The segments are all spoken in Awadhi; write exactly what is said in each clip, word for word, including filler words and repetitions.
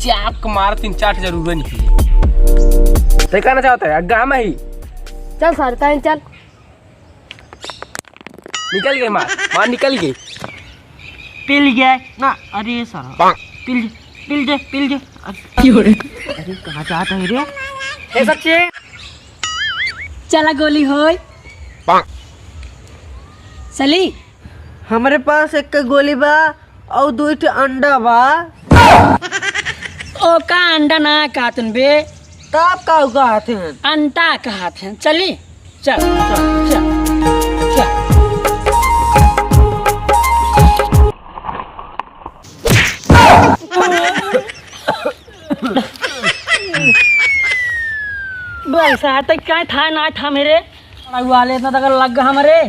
चाप के मार तीन चार जरूर नहीं। ते कहना चाहता है, अग्गा हम ही। चल सर, कहीं चल। निकल गई मार, मार निकल गई। पिल गया ना, अरे सारा। पिल, पिल दे, पिल दे। अरे, क्यों रे? अरे, कहाँ जाता है रे? हे सच्चे। चला गोली होय। चली। हमरे पास एक गोली बा और दो ठे अंडा बा। ओ का अंडा ना कहतन बे? तब का कहत हैं? अंडा कहत हैं। चली, चल, चल, चल, चल। भाई साहब, तक क्या था ना था मेरे? वाले इतना तक लग गया हमरे।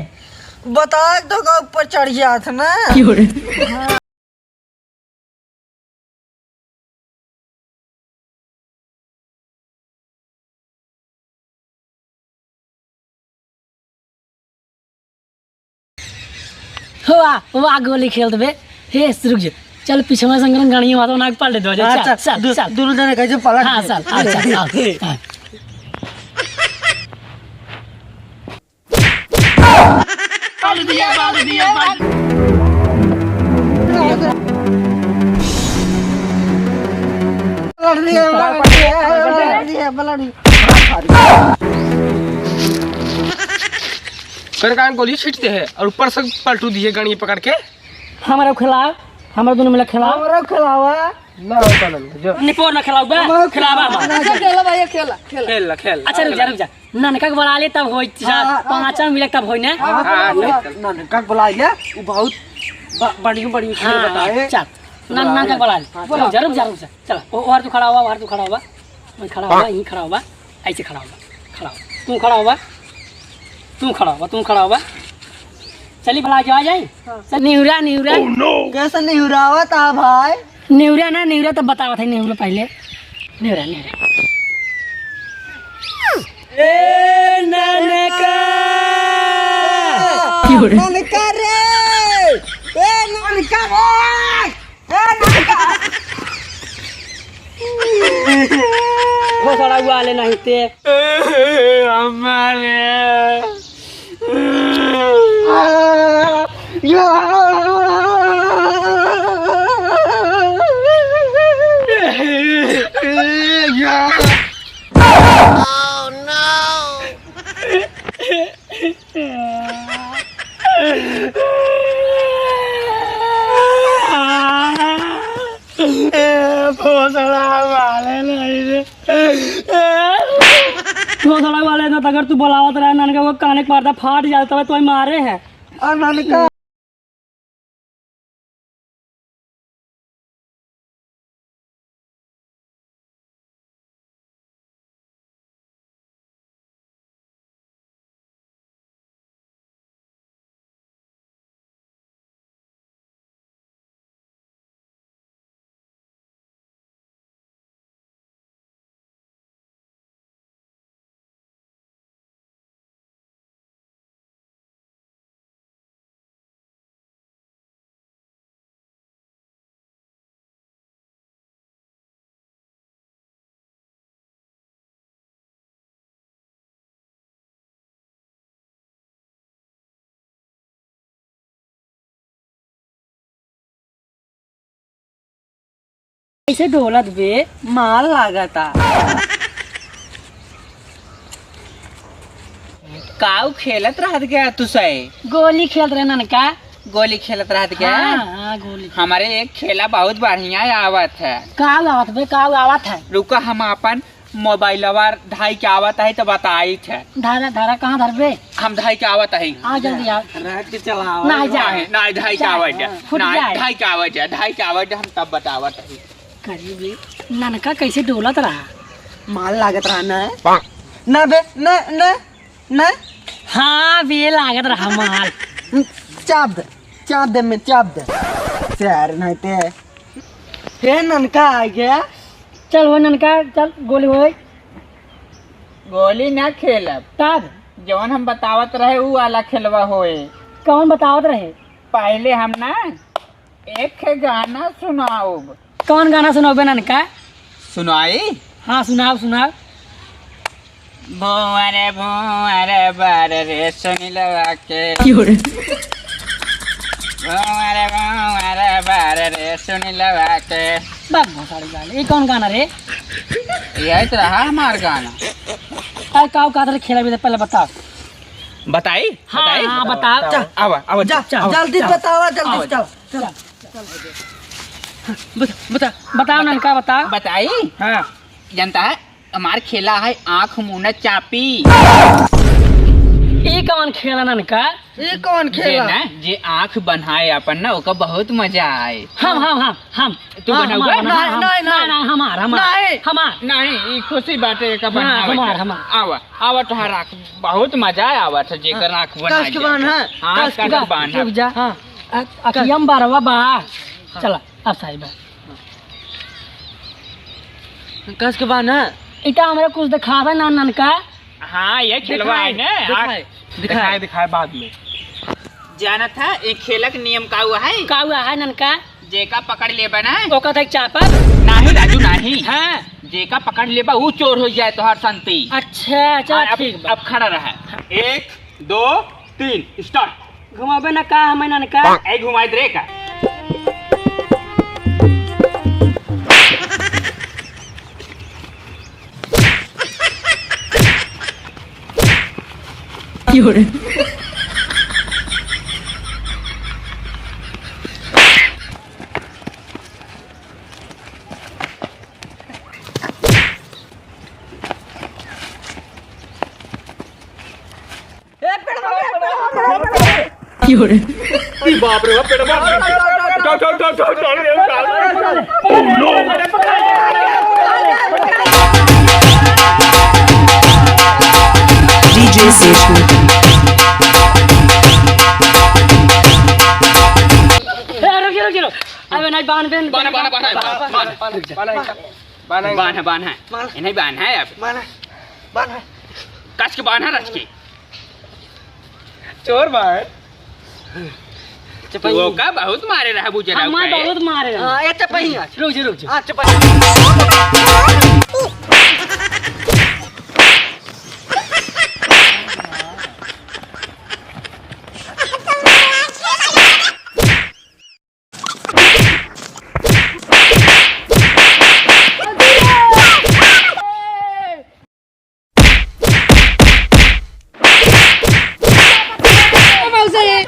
बता तो का ऊपर चढ़ गया था ना। वाह, वाह, गोली खेल देबे। हे, रुक जा। चल, पीछे में संगरन गाड़ी में तो नाक पलट दो। चल, अच्छा, चल, दो-, चल। दोनों जने कैसे पलट हाँ, दे। चल, हाँ, चल, हाँ, हाँ। कर कान गोली छीटते हैं और ऊपर से पलटू दिए गणी पकड़ के। हमारा खिलाओ, हमारा दोनों मिला खिलाओ। हमारा खिलावा। ना होता ना, जो। निपोर ना खिलाओ बे, हमारा खिलावा। खिलावा। अच्छा, खेला भाई, खेला, खेला। खेल ला, खेल ला। अच्छा, रुक जा, रुक जा। ननका के बुला ले तब होई, हाँ, हाँ, पाँचवा मिले तब होई ना। हाँ, हाँ, हाँ, हाँ, हाँ। ननका के बुला ले, वो बहुत ब-, बढ़िया, बढ़िया खेल हाँ, बताए। चल, नन-, ननका के बुला ले। हाँ, रुक जा, रुक जा, रुक जा। चल, ओ, ओहर तू खड़ा हुआ, ओहर तू खड़ा हुआ। वहीं खड़ा हुआ, हाँ। यहीं खड़ा हुआ। ऐसे खड़ा हुआ, खड़ा हुआ। तू खड़ा हुआ, तू खड़ा हुआ, तू खड़ा हुआ। चली भला, जो आ जाए। हाँ। चल, निहुरा, निहुरा। Oh, no! कैसे निहुरावा था भाई? निहुरा ना, निहुरा तो बतावत है, निहुरा पहले। निहुरा, निहुरा। ए, ननका! ननका रे! ए, ननका रे! ए, ननका! वो साला हुआ ले नहीं ते। हमारे। ए, भोसड़ा वाले नहीं रे। भोसड़ा वाले ना, अगर तू बोलावत रहा ननका, वो काने के पर्दा फाट जाता है, तो मारे है। आ ननका। कैसे डोलत बे? मार लागता। काऊ खेलत रहत गया तू सै? गोली खेलत रहे ननका। गोली खेलत रहत गया? हाँ, हाँ, गोली। हमारे एक खेला बहुत बढ़िया आवत है। काऊ आवत बे, काऊ आवत है? रुका, हम अपन मोबाइलवा धाई के आवत है तो बताइत है। धारा, धारा कहाँ धरबे? हम धाई के आवत है। आ जल्दी आ। रख के चलाओ। ना जा। नहीं, नहीं, धाई के चल, आवत है। फुट नहीं, जाए। धाई के आवत है, धाई के आवत है, हम तब बतावत है। करीबी ननका कैसे डोलत रहा? माल लागत रहा ना। ना बे, ना, ना, ना। हाँ बे, लागत रहा माल। चाप दे, चाप दे, मैं चाप दे। यार, नहीं ते। हे ननका आ गया। चल हो ननका, चल गोली होए। गोली ना खेलब। तब? जवन हम बतावत रहे, ऊ वाला खेलवा होए। कौन बतावत रहे? पहले हम ना एक गाना सुनाओब। कौन गाना सुनाओबे ननका? सुनाई? हाँ, सुनाओ, सुनाओ। भोंवर, भोंवर, बार रे सुनीलवा के। क्यों रे? भोंवर, भोंवर, बार रे सुनीलवा के। बक भोसड़ी गाना, ये कौन गाना रे? यही तो रहा हमार गाना। अरे, काऊ का तरह खेला भी था, पहले बताओ। बताई? हाँ, बताई? हाँ, बताओ। चल। आवा, आवा, जा, चल, आवा, जल्दी चल। बतावा, जल्दी आवा, चल। चल। बता, बता। बताओ ननका, बताओ। बताई? हाँ। जनता है, हमार खेला है आँख मुनत चापी। ई कौन खेला ननका? ई कौन जे खेला? ना, जे आँख बनाए अपन ना, ओका बहुत मजा आए। हम, हम, हम, हम। तू हाँ, बनाउबे? हमार, नहीं, हमार, नहीं, नहीं। नहीं, नहीं, हमार, हमार। नहीं। हमार। नहीं, ई खुशी बाटे, एका हाँ, बनावे हमार, के। हमार। आवा, आवा, तोहार आँख बहुत मजा आवत है, जेकर हाँ। आँख बना कस के जाए। बान्ह है। हाँ, कस के कस के बान्ह। रुक जा। हाँ। अ-, अखिया में बारवा बा। हाँ। चला, अब सही बा। कस के बान्ह। इटा हमरा कुछ दिखावे ना ननका। हाँ, ये खेलवा है ना। दिखाए, आँख दिखाए। दिखाए, दिखाए बाद में। जानत है, ये खेलक नियम का हुआ है? का हुआ है ननका? जेका पकड़ लेबा ना। ओका तक चापब? नाही राजू, नाही। हाँ। जेका पकड़ लेबा, ऊ चोर हो जाए तोहार संती। अच्छा, चल हाँ, अब, ठीक बा। अब खड़ा रहा। एक, दो, तीन, start। घुमाबे ना का हमें ननका? ए, घुमाई दे रे का। ए, पेड़वा, पेड़वा, पेड़वा, पेड़वा। ई बाप रे बाप, पेड़वा। उठाओ, उठाओ, उठाओ, उठाओ, उठाओ, उठाओ। Oh, no। DJ Session। ए, रुक, रुक, रुक। अबे नहीं, बांध, बांध, बांध, बांध, बांध, बांध, बांध, बांध। बांध, बांध, बांध। बांध। इन्हें बांध है अब। बांध, बांध। कस के बांध है, रच के। चोर बा। चपही। वो का बहुत मारे रहा बुजरा हमार पे। बहुत मारे रहा। हाँ, ये चपही है। रुक जा, रुक जा। हाँ, चपही। ए मौसी,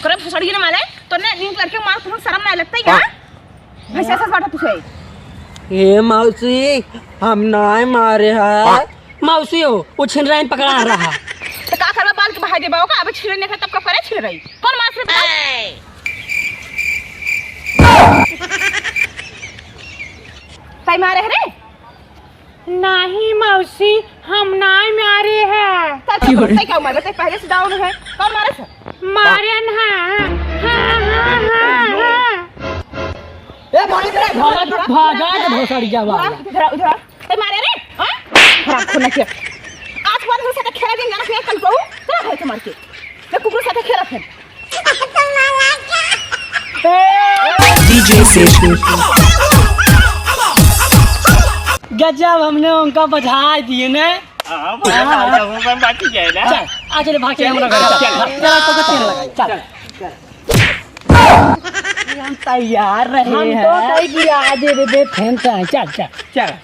करे भोसड़ी ना माले, तोने नीक लड़के मार, तुम शर्म ना लगता ही का? भैंसा से बाटा तुझे। ए मौसी, हम नाय मारे हैं। मौसी हो, वो छिन रही पकड़ा रहा। तो का करबा, बाल के बहाई देबा ओका, अबे छिन रही तब का करे छिन रही। कौन मार से बता? ताई मारे है रे? नाही मौसी, हम नाय मारे हैं। तब तो बोलते क्या मारे? ते पहले से down है। कौन मारे से? मारे ना। हाँ, हाँ, हाँ, हाँ। ए, भाग रे, भाग, भाग, भाग, भोसड़िया वाला। इधर आ, इधर आ। ते मारे रे? हाँ? खराब खून है। आज के बाद हम साथे खेला दिन जाना फिर कल को। क्या है तुम्हारे के? मैं कुकुर साथे खेला फिर। DJ Session। गजब, हमने उनका बझा दिए ने। हाँ, बझा दिए, वो सब बाकी जाए ना। चल, आ चले, भाग चले, चल, हमारा घर, चल, चल। चल, चल, तो तेल लगा, चल। चल, चल। हम तैयार रहे हम तो हैं। कही कि आज ये बे फैन से आए, चल, चल। चल।